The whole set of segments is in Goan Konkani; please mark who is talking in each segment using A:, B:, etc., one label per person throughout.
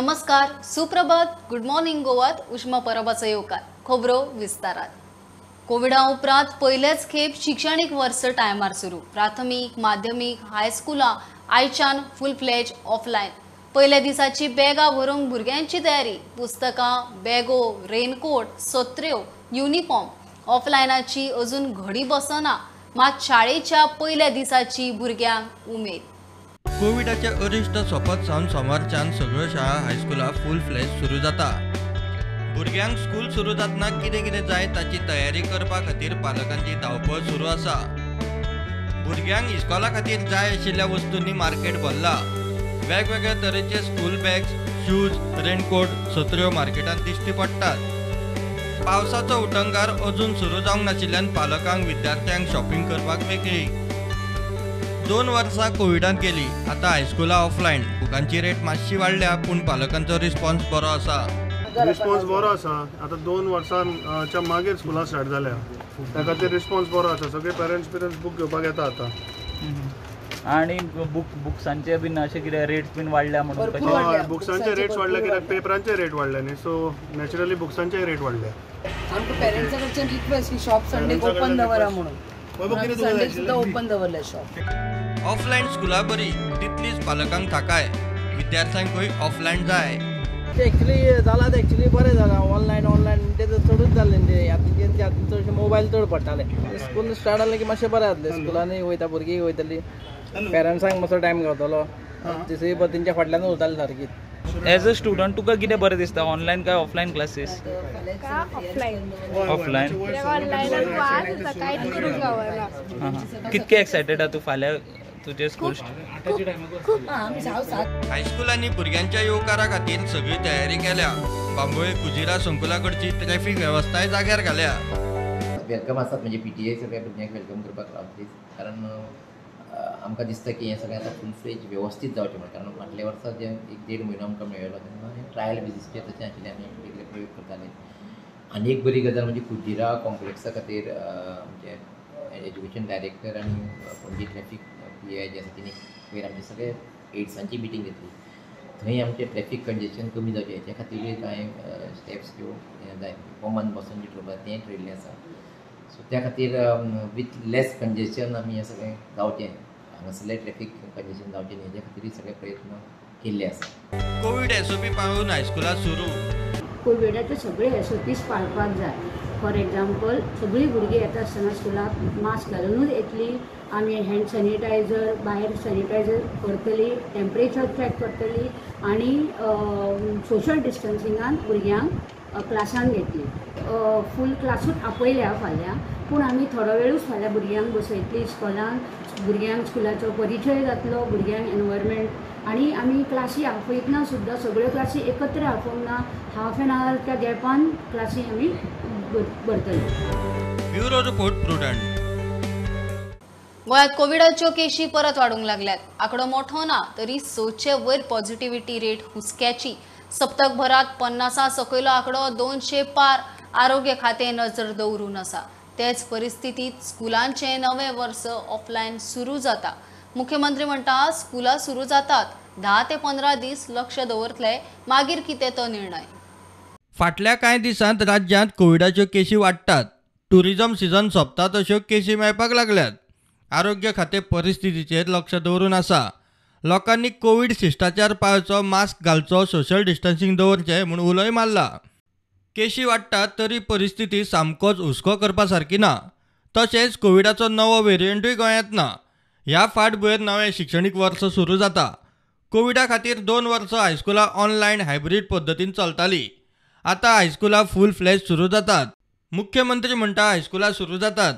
A: नमस्कार, सुप्रभात, गुड मॉर्निंग गोवात उष्मा परबाचो येवकार। खबरो विस्तारात। कोविडा उपरांत पयलेच खेप शिक्षणीक वर्स टायमार सुरू। प्राथमीक, माध्यमीक, हायस्कुलां आयच्यान फुल फ्लॅज ऑफलायन। पयल्या दिसाची बॅगां भरूंक भुरग्यांची तयारी। पुस्तकां, बॅगो, रेनकोट, सत्र्यो, युनिफॉर्म। ऑफलायनाची अजून घडी बसना, मात शाळेच्या पयल्या दिसाची भुरग्यांक उमेद।
B: कोविडाचे अरिश्ट सोपत सावन सोमारच्यान सगळ्यो शाळा हायस्कुलां फूल फ्लॅज सुरू जाता। भुरग्यांक स्कूल सुरू जातना कितें कितें जाय ताची तयारी करपा खातीर पालकांची धांवपळ सुरू आसा। भुरग्यांक इस्कॉला खातीर जाय आशिल्ल्या वस्तूंनी मार्केट भरला। वेगवेगळ्या तरेचे स्कूल बॅग्स, शूज, रेनकोट, सत्र्यो मार्केटांत दिश्टी पडटात। पावसाचो उटंगार अजून सुरू जावंक नाशिल्ल्यान पालकांक विद्यार्थ्यांक शॉपिंग करपाक मेकळी। 2 वर्सां कोविडांत गेली, आतां हायस्कुलां ऑफलायन। बुकांची रेट मातशी वाडल्या, पूण पालकांचो रिस्पॉन्स बरो आसा।
C: रिस्पॉन्स बरो आसा। आतां 2 वर्सांच्या मागीर स्कुलां स्टार्ट जाल्या, त्या खातीर रिस्पॉन्स बरो आसा। सगळे पेरंट्स बूक घेवपाक येता आतां।
D: आनी बुक्सांचे बीन अशें कितें रेट्स बीन वाडल्या म्हणून?
C: बुक्सांचे रेट्स वाडल्या कित्याक पेपरांचे रेट वाडले न्ही, सो नॅचरली बुक्सांचे रेट वाडले।
E: आमकां पेरंट्सा कडच्यान रिक्वेस्ट की शॉप संडेक ओपन दवरा म्हणून, संडे सुद्दां ओपन दवरलें शॉप।
B: ऑफलायन स्कुलां बरी तितलीच पालकांक थाकाय, विद्यार्थ्यांकूय ऑफलायन जाय।
F: ते एक्चुली जालां, ते एक्चुली बरें जालां। ऑनलायन ऑनलायन ते चडूच जाल्लें, ते हातीन हातीन चडशे मोबायल चड पडटाले। स्कूल स्टार्ट जालें की मातशें बरें जातलें। स्कुलांनी वयता भुरगीं वयतलीं, पेरंट्सांक मातसो टायम गावतलो, तिसरी तेंच्या फाटल्यान उरताली सारकी।
D: एज अ स्टुडंट तुका कितें बरें दिसता, ऑनलायन काय ऑफलायन क्लासीस? ऑफलायन। कितके एक्सायटेड आहा तूं फाल्यां तुजे स्कूल?
B: हायस्कुलांनी भुरग्यांच्या येवकारा खातीर सगळी तयारी केल्या। बांबोळे कुजिरा संकुला कडची ट्रॅफिक वेवस्थाय जाग्यार घाल्या।
G: Welcome आसात म्हणजे पीटीए सगळ्या भुरग्यांक welcome करपाक रावतलीच, कारण आमकां दिसता की हें सगळें आतां फूल फ्लेज वेवस्थीत जावचें म्हणून। कारण फाटल्या वर्सा जे 1-1.5 म्हयनो आमकां मेळ्ळो तेन्ना ट्रायल बेजीसचेर तशें आशिल्लें, आमी वेगळे प्रयोग करताले। आनी एक बरी गजाल म्हणजे कुजिरा कॉम्प्लेक्सा खातीर आमचे एज्युकेशन डायरेक्टर आनी पणजी ट्रॅफीक पी I जे आसा तिणी वयर आमचे सगळे एड्सांची मिटींग घेतली। थंय आमचें ट्रॅफीक कंजेशन कमी जावचें हेच्या खातीरूय कांय स्टेप्स त्यो जाय, कॉमन बसून जें ठरोवपाक तें ठरयल्लें आसा। सो त्या खातीर विथ लेस कंजेशन आमी हें सगळें जावचें, हांगासरलें ट्रॅफीक कंजेशन जावचें न्ही हेच्या खातीरूय सगळे प्रयत्न केल्ले आसा।
B: कोवीड एसओपी पाळून हायस्कुलां सुरू।
H: कोविडाचे सगळे एसओपीस पाळपाक जाय। फॉर एग्जाम्पल, सगळीं भुरगीं येता आसतना स्कुलाक मास्क घालुनूच येतली, आमी हँड सॅनिटायझर भायर सॅनिटायझर करतली, टेम्परेचर चॅक करतली आनी सोशल डिस्टन्सिंगान भुरग्यांक क्लासान घेतली। फूल क्लासूच आपयल्या फाल्यां, पूण आमी थोडो वेळूच फाल्यां भुरग्यांक बसयतली इस्कॉलान, भुरग्यांक स्कुलाचो परिचय जातलो, भुरग्यांक एनवायरमेंट। आनी आमी क्लासी आपयतना सुद्दां सगळ्यो क्लासी एकत्र आपोवंक ना, हाफ एन आवरच्या गॅपान क्लासी आमी भरतले।
B: Bureau report, Prudent.
A: गोंयांत कोविडाच्यो केशी परत वाडूंक लागल्यात। आंकडो मोठो ना तरी 6 वयर पॉझिटिव्हिटी रेट हुस्क्याची। सप्तकभरात 50 सकयलो आंकडो 200 पार। आरोग्य खातें नजर दवरून आसा। तेच परिस्थितीत स्कुलांचें नवें वर्स ऑफलायन सुरू जाता। मुख्यमंत्री म्हणटा स्कुलां सुरू जातात 10 ते 15 दीस लक्ष दवरतले, मागीर कितें तो निर्णय।
B: फाटल्या कांय दिसांत राज्यांत कोविडाच्यो केशी वाडटात। टुरिझम सिजन सोंपता तश्यो केशी मेळपाक लागल्यात। आरोग्य खातें परिस्थितीचेर लक्ष दवरून आसा। लोकांनी कोवीड शिश्टाचार पाळचो, मास्क घालचो, सोशल डिस्टन्सिंग दवरचें म्हूण उलोय मारला। केशी वाडटात तरी परिस्थिती सामकोच हुस्को करपा सारकी ना। तशेंच कोविडाचो नवो वेरियंटूय गोंयांत ना। ह्या फाटभुंयेर नवें शिक्षणीक वर्स सुरू जाता। कोविडा खातीर 2 वर्सां हायस्कुलां ऑनलायन हायब्रीड पद्दतीन चलताली, आतां हायस्कुलां फूल फ्लॅज सुरू जातात। मुख्यमंत्री म्हणटा हायस्कुलां सुरू जातात,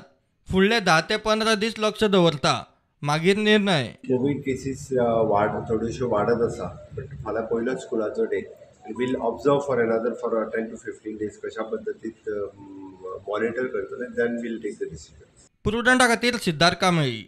B: फुडले 10 ते 15 दीस लक्ष दवरता, मागीर निर्णय।
I: कोवीड केसीस थोड्योश्यो वाडत आसा, बट फाल्यां पयलोच स्कुलाचो day. We'll observe for another for 10 to 15 days कशा पद्दतीत मॉनिटर करतले, then we'll take the decision.
B: प्रुडंटा खातीर सिद्धार्थ कांबळी।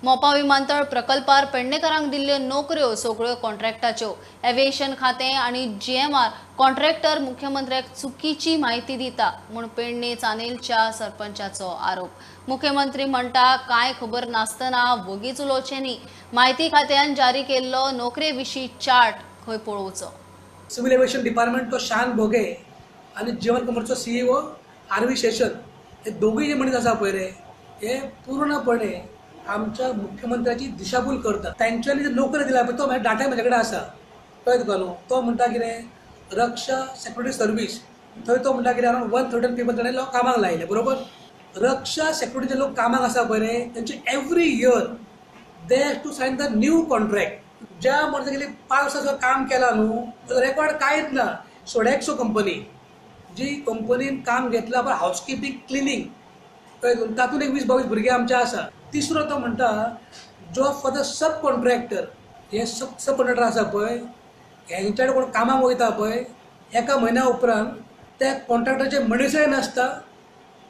A: मोपा विमानतळ प्रकल्पार पेडणेकरांक दिल्ल्यो नोकऱ्यो सगळ्यो कॉन्ट्रॅक्टाच्यो। एव्हिएशन खातें आनी जीएमआर कॉन्ट्रॅक्टर मुख्यमंत्र्याक चुकीची म्हायती दिता म्हूण पेडणे चानेलच्या सरपंचाचो आरोप। मुख्यमंत्री म्हणटा कांय खबर नासतना वगीच उलोवचें न्ही। म्हायती खात्यान जारी केल्लो नोकरे विशीं चार्ट खंय पळोवचो.
J: सिव्हिल एव्हिएशन डिपार्टमेंट तो शान भोगे आनी जीवन कुमारचो सीईओ आर व्ही शेशन हे दोगूय जे मनीस आसा पळय रे, हे पूर्णपणे आमच्या मुख्यमंत्र्याची दिशाभूल करता. तांच्यांनी जे नोकरी दिल्या पळय तो म्हाज्या डाटा म्हाज्या कडेन आसा, कळ्ळें तुका न्हू. तो म्हणटा कितें रक्षा सेक्युरिटी सर्वीस, थंय तो म्हणटा कितें अरावंड 113 पीपल ताणें लोक कामाक लायले, बरोबर. रक्षा सेक्युरिटीचे लोक कामाक आसा पळय रे, तांचे every year they have to sign the new contract. ज्या मनशान गेली 5 वर्सां काम केलां न्हू ताचो रेकॉर्ड कांयच ना. सोडेक्सो कंपनी जी कंपनीन काम घेतलां पळय हावसकिपींग क्लिनींग, कळ्ळें, तातूंत एक 20-22 भुरगे आमचे आसा. तिसरो तो म्हणटा job for the sub contractor, हे सब कॉन्ट्रॅक्टर आसा पळय हेंच्या कडेन कोण कामाक वयता पळय एका म्हयन्या उपरांत त्या कॉन्ट्रॅक्टराचे मनीसय नासता,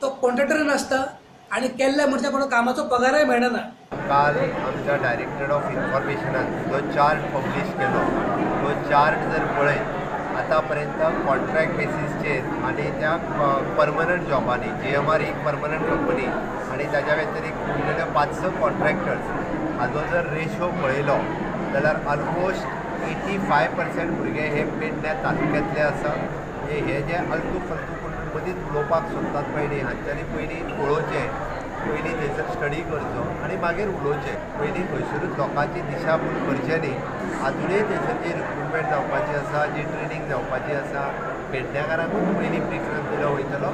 J: तो कॉन्ट्रॅक्टरय नासता आनी केल्ल्या मनशाक कोण कामाचो पगारय मेळना.
I: काल आमच्या डायरेक्टर ऑफ इन्फॉर्मेशनान जो चार्ट पब्लीश केलो तो चार्ट जर पळयत आतां पर्यंत कॉन्ट्रॅक्ट बेसीसचेर आनी त्या परमनंट जॉबांनी GMR एक परमनंट कंपनी आनी ताज्या व्यतिरिक्त उरलेले 5-6 कॉन्ट्रॅक्टर्स हाजो जर रेशो पळयलो जाल्यार ऑलमोस्ट 85% भुरगे हे पेडण्या तालुक्यांतले आसा. म्हणजे हे जे अलतू फलतू कोण मदींच उलोवपाक सोदतात पळय न्ही, हांच्यांनी पयलीं पळोवचें, पयलीं थंयसर स्टडी करचो आनी मागीर उलोवचें. पयलीं खंयसरूच लोकांची दिशाभूल करचें न्ही. आजुनूय थंयसर जी रिक्रुटमेंट जावपाची आसा, जी ट्रेनींग जावपाची आसा, पेडण्याकारांकूच पयलीं प्रिफरन्स दिलो वयतलो.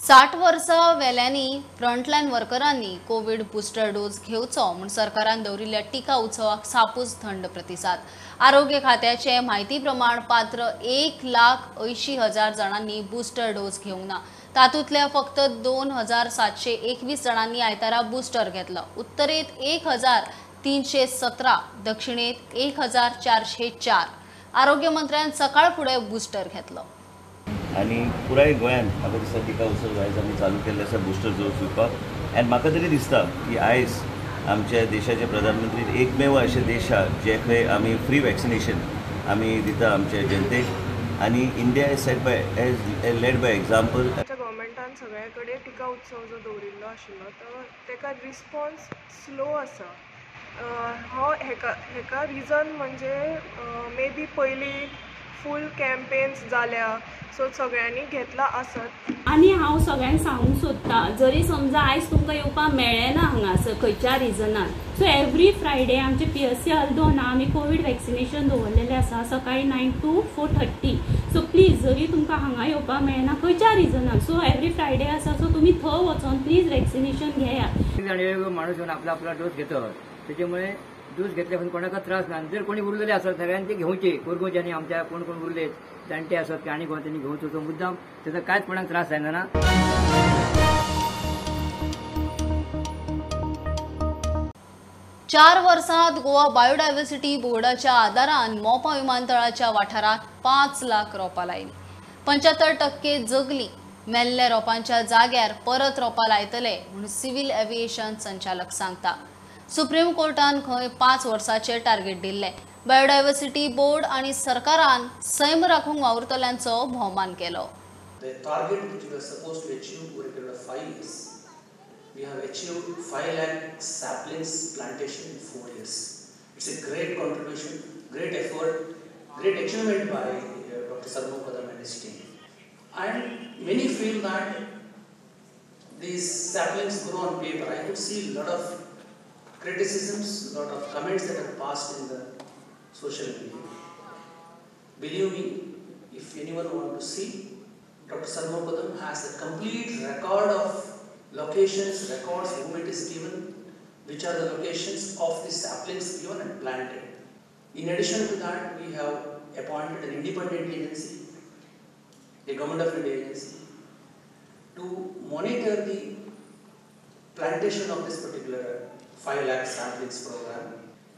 A: साठ वर्सां वेल्यांनी फ्रंटलायन वर्करांनी कोवीड बुस्टर डोस घेवचो म्हूण सरकारान दवरिल्ल्या टिका उत्सवाक सापूच थंड प्रतिसाद. आरोग्य खात्याचे म्हायती प्रमाण पात्र 1,80,000 जाणांनी बुस्टर डोस घेवंक ना. तातूंतल्या फक्त 2,721 जाणांनी आयतारा बुस्टर घेतलो. उत्तरेत 1,317, दक्षिणेत 1,404. आरोग्य मंत्र्यान सकाळ फुडें बुस्टर घेतलो.
K: आनी पुराय गोंयांत म्हाका दिसता टिका उत्सव आयज आमी चालू केल्ले आसा बुस्टर डोस दिवपाक. आनी म्हाका तरी दिसता की आयज आमच्या देशाचे प्रधानमंत्री एकमेव अशे देश आहा जे खंय आमी फ्री वॅक्सिनेशन आमी दिता आमच्या जनतेक आनी India is set by as led by example.
L: आमच्या गव्हर्मेंटान सगळे कडेन टिका उत्सव जो दवरिल्लो आशिल्लो तो तेका रिस्पॉन्स स्लो आसा. हो हेका रिजन म्हणजे मे बी पयलीं फूल कॅम्पेन्स जाल्या सो सगळ्यांनी घेतला आसत.
M: आनी हांव सगळ्यांक सांगूंक सोदता, जरी समजा आयज तुमकां येवपाक मेळ्ळें ना हांगासर खंयच्या रिजनान, सो एवरी फ्रायडे आमचे PSC हल्दोना आमी कोवीड वॅक्सिनेशन दवरलेलें आसा सकाळी 9 to 4:30. So please जरी तुमकां हांगा येवपाक मेळना खंयच्या रिजनान, सो एवरी फ्रायडे आसा, सो तुमी थंय वचोन प्लीज वॅक्सिनेशन घेयात.
N: जाणवे माणूस येवन आपला आपला डोस घेतो, त्याच्यामुळे डोस घेतल्यापासून कोणाकच त्रास ना. जर कोणी उरलेले आसत सगळ्यांनी ते घेवचे, कोरगोचे आनी आमच्या कोण कोण उरले जाणटे आसत आनी कोण त्यांनी घेवचो, तो मुद्दाम त्याचा कांयच कोणाक त्रास जायना ना.
A: चार वर्सांत गोवा बायोडायव्हर्सिटी बोर्डाच्या आदारान मोपा विमानतळाच्या वाठारांत 5 लाख रोपां लायली. 75% जगली. मेल्ल्या रोपांच्या जाग्यार परत रोपां लायतले म्हूण सिव्हिल एव्हिएशन संचालक सांगता. सुप्रीम कोर्टान खंय 5 वर्सांचे टार्गेट दिल्ले. बायोडायव्हर्सिटी बोर्ड आनी सरकारान सैम राखूंक वावुरतल्यांचो भोवमान केलो.
O: The target which we were supposed to achieve over a period of 5 years, we have achieved 5 lakh saplings plantation in 4 years. It's a great contribution, great effort, great achievement by Dr. Sarmo Kadam and his team. And many feel that these saplings grow on paper. I could see a lot of criticisms, a lot of comments that have passed in the social media. Believe me, if anyone want to see, Dr. Sarmo Kadam has a complete record of locations, records, whom it is given, which are the locations of the saplings given and planted. In addition to that, we have appointed an independent agency, a Government of India agency, to monitor the plantation of this particular 5 lakh saplings program.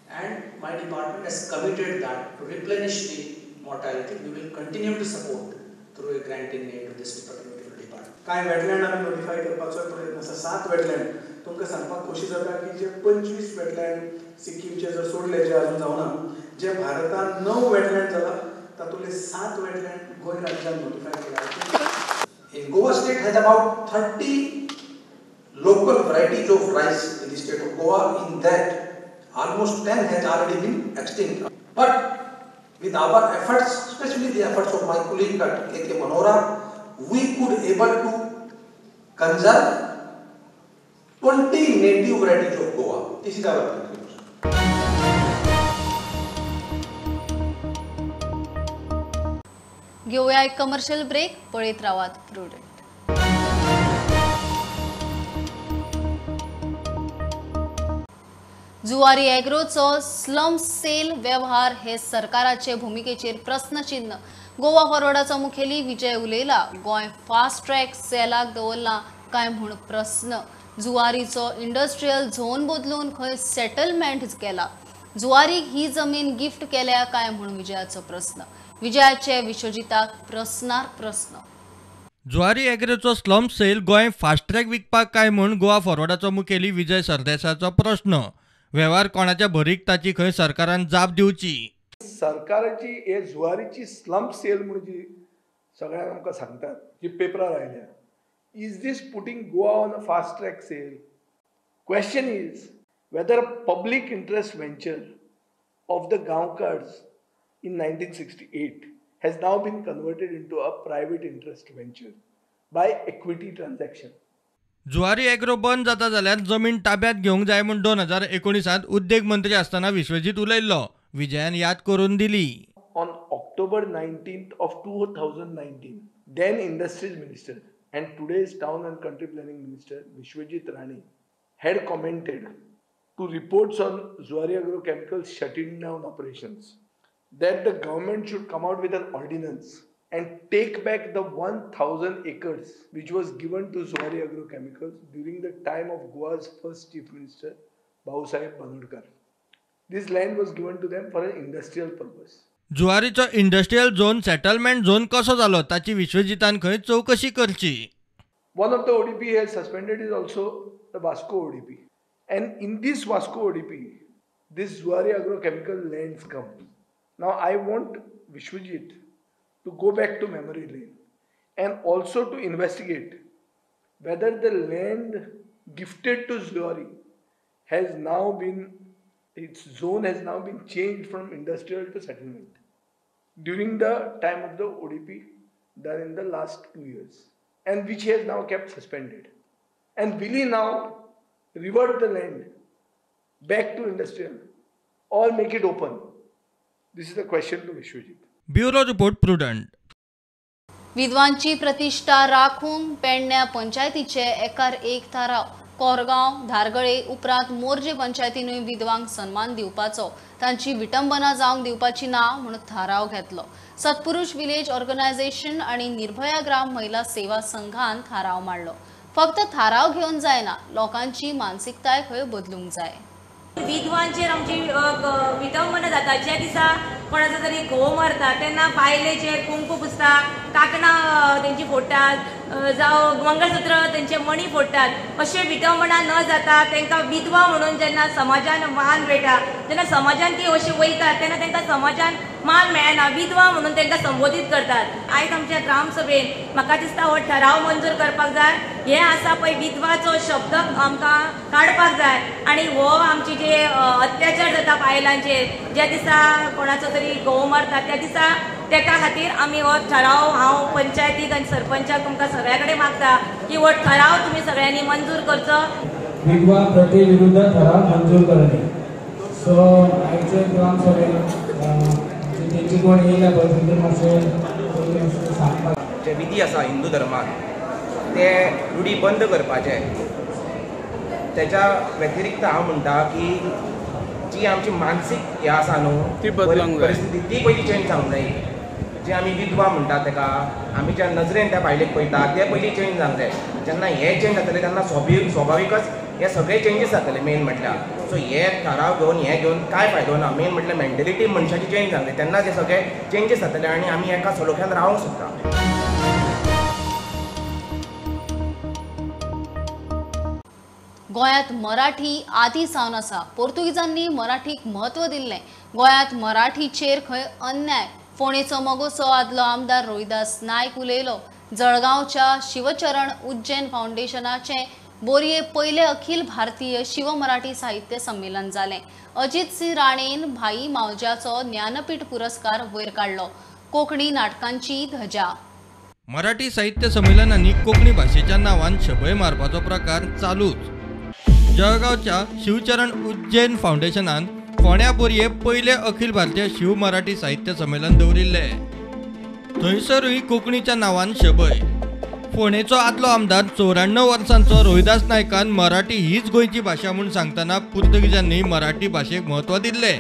O: And my department has committed that to replenish the mortality, we will continue to support through a grant in aid to this particular department.
P: कांय वेटलँड आमी नोटिफाय करपाचो प्रयत्न आसा. 7 वेटलँड तुमकां सांगपाक खोशी जाता की जे 25 वेटलँड सिक्कीमचे जर सोडले जे अजून जावना, जे भारतान 9 वेटलँड जाला तातूंतले 7 वेटलँड गोंय राज्यान नोटिफाय केला.
J: In Goa state has about 30
Q: local varieties of rice in the state of Goa. In that, almost 10 has already been extinct. But with our efforts, especially the efforts of my colleague Dr. K.K. Manora, we could able to conserve 20 native varieties of Goa. This is our contribution.
A: घेऊया एक कमर्शियल ब्रेक. पळयत रावात प्रुडंट. जुवारी एग्रोचो स्लम सेल व्यवहार हे सरकाराचे भूमिकेचेर प्रस्नचिन्ह. गोवा फॉरवर्डाचो मुखेली विजय उलयला. गोंय फास्ट ट्रॅक सेलाक दवरला काय म्हूण प्रस्न. जुवारीचो इंडस्ट्रियल झोन बदलून खंय सेटलमेंट केला. जुवारीक ही जमीन गिफ्ट केल्या काय म्हूण विजयाचो प्रस्न. विजयाचे विश्वजिताक प्रस्नार प्रस्न.
B: Zuari एग्रोचो slum sale Goa fast track विकपाक काय म्हूण गोवा फॉरवर्डाचो मुखेली विजय सरदेसाचो प्रस्न. व्यवहार कोणाच्या भरीक ताची खंय सरकारान जाप दिवची.
R: सरकाराची हे जुवारीची स्लम सेल म्हणून जी सगळ्यांक आमकां सांगतात, जी पेपरार आयल्या, is this putting Goa on a fast track sale? Question is whether public interest venture of the Gaonkars in 1968 has now been converted into a private interest venture by equity transaction.
B: Zuari agro बंद जाता जाल्यार जमीन ताब्यात घेवंक जाय म्हूण 2019 उद्देग मंत्री आसतना विश्वजीत उलयल्लो. विजयान याद करून दिली.
R: On October 19th of 2019, then Industries Minister and today's Town and Country Planning Minister Vishwajit Rane had commented to reports on Zuari Agro Chemicals shutting down operations that the government should come out with an ordinance and take back the 1,000 acres which was given to Zuari Agro Chemicals during the time of Goa's first Chief Minister, Bhausaheb Bandodkar. This land was given to them for an industrial purpose.
B: जुवारीचो industrial zone settlement zone कसो जालो ताची विश्वजितान खंय चौकशी करची.
R: One of the ODP has suspended is also the Vasco ODP. And in this Vasco ODP, this Zuari Agro Chemical lands come. Now I want Vishwajit to go back to memory lane and also to investigate whether the land gifted to Zuari has now been, its zone has now been changed from industrial to settlement during the time of the ODP done in the last 2 years, and which he has now kept suspended. And will he now revert the land back to industrial or make it open? This is the question to Vishwajit.
B: Bureau report, Prudent.
A: विद्वांची प्रतिष्ठा राखून पेडण्या पंचायतीचे एकार एक थाराव. कोरगांव धारगळे उपरांत मोरजे पंचायतीनूय विधवांक सन्मान दिवपाचो, तांची विटंबना जावंक दिवपाची ना म्हूण थाराव घेतलो. सत्पुरुष विलेज ऑर्गनायझेशन आनी निर्भया ग्राम महिला सेवा संघान थाराव मांडलो. फक्त थाराव घेवन जायना, लोकांची मानसिकताय खंय बदलूंक जाय.
S: विधवांचेर आमची विटंबना जाता. ज्या दिसा कोणाचो तरी घोव मरता तेन्ना बायलेचेर कुंकू पुसता, कांकणां तेंची फोडटात, जावं मंगळसूत्र तेंचे मणी फोडटात. अशें विटंबना न जाता तांकां विधवा म्हणून जेन्ना समाजान मान मेळटा, जेन्ना समाजान ती अशी वयतात तेन्ना तांकां समाजान मान मेळना, विधवा म्हणून तांकां संबोधीत करतात. आयज आमच्या ग्रामसभेन म्हाका दिसता हो ठराव मंजूर करपाक जाय. हें आसा पळय विधवाचो शब्द आमकां काडपाक जाय आनी हो आमची जे अत्याचार जाता बायलांचेर, ज्या दिसा कोणाचो तरी घोव मरता त्या दिसा तेका खातीर आमी हो ठराव, हांव पंचायतीक आनी सरपंचाक तुमकां सगळ्या कडेन मागता की हो ठराव तुमी सगळ्यांनी मंजूर करचो.
T: विधवा प्रथे विरुद्ध ठराव मंजूर करणे. सो आयचे ग्रामसभेन तेंची कोण येयल्या पळय थंय मातशें सांगपाक
U: जे विधी आसा हिंदू धर्मात ते रुढी बंद करपाचे. तेच्या व्यतिरिक्त हांव म्हणटा की जी आमची मानसीक हे आसा न्हू ती परिस्थिती ती पयलीं चेंज जावंक जाय. जे आमी विधवा म्हणटा तेका आमी ज्या नजरेन त्या बायलेक पळयता ते पयलीं चेंज जावंक जाय. जेन्ना हे चेंज जातले तेन्ना स्वाभाविकच हे सगळे चेंजीस जातले. मेन म्हटल्यार सो हे थाराव घेवन हे घेवन कांय फायदो ना. मेन म्हटल्यार मेंटेलिटी मनशाची चेंज जावंक जाय, तेन्नाच हे सगळे चेंजीस जातले आनी आमी एका सलोख्यान रावंक शकता.
A: गोंयांत मराठी आदी सावन आसा. पोर्तुगीजांनी मराठीक म्हत्व दिल्लें. गोंयांत मराठीचेर खंय अन्याय. फोंडेचो मगोसो आदलो आमदार रोहिदास नायक उलयलो. जळगांवच्या शिवचरण उज्जैन फावंडेशनाचे बोरये पयले अखिल भारतीय शिव मराठी साहित्य संमेलन जालें. अजित सिंह राणेन भाई मावज्याचो ज्ञानपीठ पुरस्कार वयर काडलो. कोंकणी नाटकांची धजा.
B: मराठी साहित्य संमेलनांनी कोंकणी भाशेच्या नांवान शबय मारपाचो प्रकार चालूच. जळगांवच्या शिवचरण उज्जैन फावंडेशनान फोंड्या बोरये पयले अखिल भारतीय शिव मराठी साहित्य संमेलन दवरिल्लें. थंयसरूय कोंकणीच्या नांवान शबय. फोंडेचो आदलो आमदार 94 वर्सांचो रोहिदास नायकान मराठी हीच गोंयची भाशा म्हूण सांगतना पुर्तुगेजांनी मराठी भाशेक म्हत्व दिल्लें.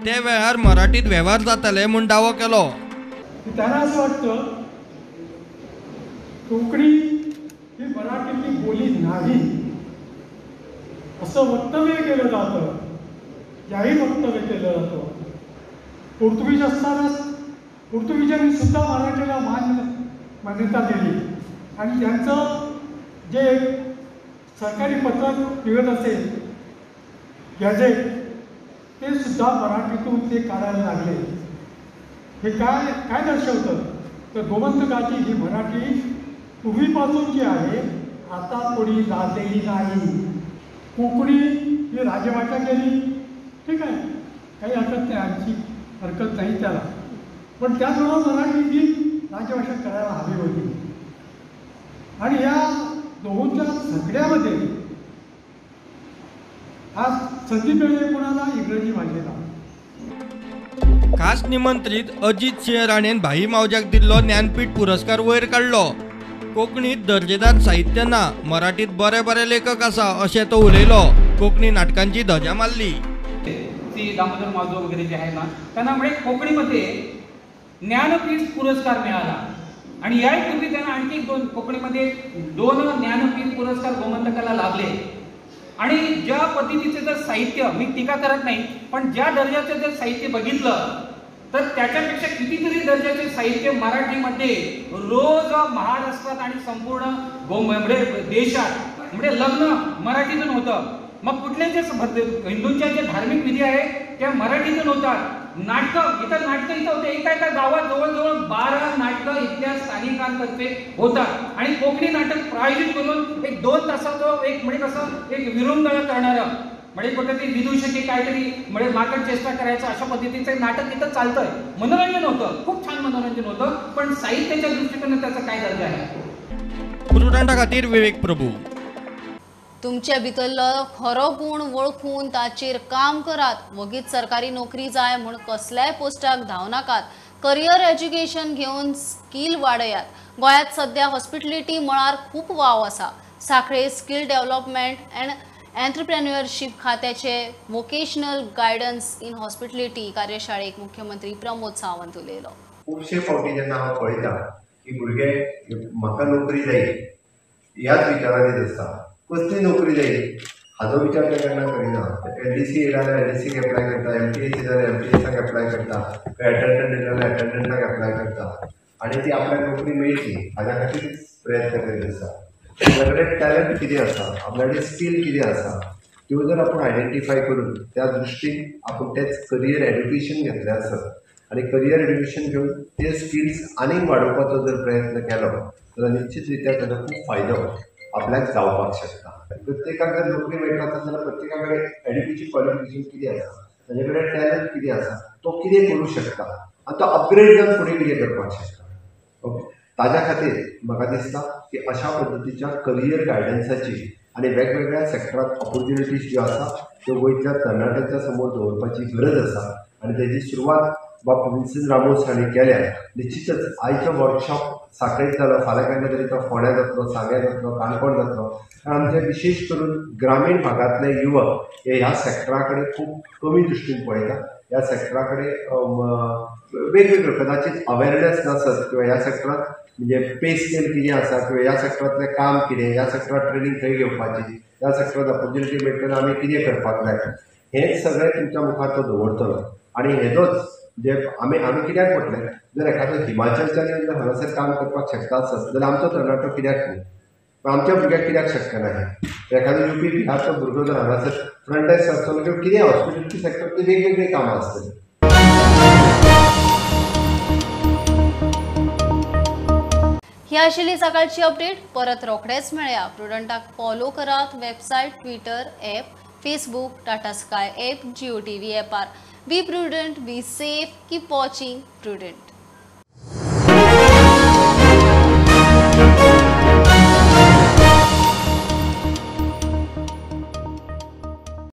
B: ते वेळार मराठीत वेव्हार जाताले म्हूण दावो केलो.
C: त्यांना असं वाटतं कोंकणी ही मराठीतली बोली नाही असं वक्तव्य केलं जातं, जाहीर वक्तव्य केलं जातं. पोर्तुगीज असतानाच पोर्तुगीजांनी सुद्धा मराठीला मान्यता दिली आणि त्यांचं जे सरकारी पत्रक निघत असेल गॅझेट ते सुद्धा मराठीतून ते काढायला लागले. हे काय काय दर्शवतं तर गोमंतकाची ही मराठी पूर्वीपासून जी आहे आता कोणी लाजलेली नाही. कोंकणी ही राजभाषा केली, ठीक आहे, काही हरकत नाही, आमची हरकत नाही त्याला, पण त्याचबरोबर मराठी ही राजभाषा करायला हवी होती. आणि या दोहोंच्या झगड्यामध्ये आज संधी मिळाली कोणाला, इंग्रजी भाषेला.
B: खास निमंत्रित अजित सिंह राणेन भाई मावज्याक दिल्लो ज्ञानपीठ पुरस्कार वयर काडलो. कोंकणीत दर्जेदार साहित्य ना, मराठीत बरे बरे लेखक आसा अशें तो उलयलो. कोंकणी नाटकांची धजा मारली.
V: सी दामोदर मावजो वगैरे जे आहे ना त्यांना म्हणजे कोंकणीमध्ये ज्ञानपीठ पुरस्कार मिळाला आणि यापूर्वी त्यांना आणखी दोन कोकणीमध्ये 2 ज्ञानपीठ पुरस्कार गोमंतकाला लाभले. आणि ज्या पद्धतीचे जर साहित्य, मी टीका करत नाही, पण ज्या दर्जाचं जर साहित्य बघितलं तर त्याच्यापेक्षा कितीतरी दर्जाचे साहित्य मराठीमध्ये रोज महाराष्ट्रात आणि संपूर्ण म्हणजे देशात, म्हणजे लग्न मराठीतून होतं, मग कुठले जे हिंदूंच्या जे धार्मिक विधी आहेत त्या मराठीतून होतात. नाटकं इथं नाटकं इथं होते, एका एका गावात जवळजवळ 12 नाटकं इथल्या स्थानिकांतर्फे होतात. आणि कोकणी नाटक प्रायोजित करून एक 2 तासाचं एक म्हणजे कसं एक विरुंगळ करणारं, म्हणजे कुठेतरी विदूषकी काहीतरी म्हणजे माकड चेष्टा करायचं अशा पद्धतीचं नाटक इथं चालतंय. मनोरंजन होतं, खूप छान मनोरंजन होतं, पण साहित्याच्या दृष्टिकोनात त्याचा काय दर्जा आहे.
B: पुरवठा खातीर विवेक प्रभू.
A: तुमच्या भितरलो खरो गुण वळखून ताचेर काम करात. वगीत सरकारी नोकरी जाय म्हूण कसल्याय पोस्टाक धांवनाकात. करियर एज्युकेशन घेवन स्कील वाडयात. गोंयांत सध्या हॉस्पिटॅलिटी मळार खूब वाव आसा. सांखळे स्कील डेव्हलपमेंट अँड एंटरप्रेन्युअरशीप खात्याचे वोकेशनल गायडन्स इन हॉस्पिटॅलिटी कार्यशाळेक मुख्यमंत्री प्रमोद सावंत उलयलो.
I: खुबशे फावटी जेन्ना हांव पळयता की भुरगे म्हाका नोकरी जाय ह्याच विचारांनी आसता. कसली नोकरी जाय हाजो विचार ते केन्ना करिना. एलडीसी येयला जाल्यार एलडीसीक एप्लाय करता, एमटीएस जाल्यार एमटीएसाक एप्लाय करता, एटेंडंट येयला जाल्यार एटेंडंटाक एप्लाय करता आनी ती आपल्याक नोकरी मेळची हाज्या खातीर प्रयत्न करीत आसा. आपल्या कडेन टॅलंट कितें आसा, आपल्या कडेन स्कील कितें आसा त्यो जर आपूण आयडेंटिफाय करून त्या दृश्टीन आपूण तेच करियर एड्युकेशन घेतलें आसत आनी करियर एड्युकेशन घेवन ते स्किल्स आनीक वाडोवपाचो जर प्रयत्न केलो जाल्यार निश्चित रित्या ताजो खूब फायदो आपल्याक जावपाक शकता. प्रत्येकाक जर नोकरी मेळटा आसत जाल्यार प्रत्येका कडेन एड्युकेशन क्वॉलिफिकेशन कितें आसा, ताजे कडेन टॅलंट कितें आसा, तो कितें करूं शकता आनी तो अपग्रेड जावन फुडें कितें करपाक शकता. ओके, ताज्या खातीर म्हाका दिसता की अशा पद्दतीच्या करियर गायडन्साची आनी वेगवेगळ्या सेक्टरांत ऑपॉर्च्युनिटीज ज्यो आसा त्यो गोंयच्या तरणाट्यांच्या समोर दवरपाची गरज आसा आनी तेजी सुरवात बाब विन्सन रामोस हांणी केल्या. निश्चितच आयचो वर्कशॉप सांखळेक जालो, फाल्यां केन्ना तरी तो फोंड्या जातलो, सांग्यां जातलो, काणकोण जातलो. कारण आमचे विशेश करून ग्रामीण भागांतले युवक हे ह्या सेक्टरा कडेन खूब कमी दृश्टीन पळयता. ह्या सेक्टरा कडेन वेगवेगळ्यो कदाचित अवेरनेस नासत किंवा ह्या सेक्टरांत म्हणजे पे स्केल कितें आसा किंवा ह्या सेक्टरांतलें काम कितें, ह्या सेक्टरांत ट्रेनींग खंय घेवपाची, ह्या सेक्टरांत ऑपॉर्च्युनिटी मेळटल्यार आमी कितें करपाक जाय, हें सगळें तुमच्या मुखार तो दवरतलो. आनी हेजोच जे आमी आमी कित्याक म्हटलें, जर एखादो हिमाचलच्यान जर हांगासर काम करपाक शकता आसत जाल्यार आमचो तरणाटो कित्याक न्ही, आमच्या भुरग्याक कित्याक शक्य ना हें. एखादो युपी बिहारचो भुरगो जर हांगासर फ्रंट डेस्क आसतलो किंवा कितें हॉस्पिटलिटी सेक्टरांतली वेगवेगळीं कामां आसतलीं.
A: ही आशिल्ली सकाळची अपडेट. परत रोखडेच मेळया. प्रुडंटाक फॉलो करात website, Twitter, app, Facebook, Tata Sky app, Jio TV ॲपार. Be prudent, be safe, keep watching Prudent.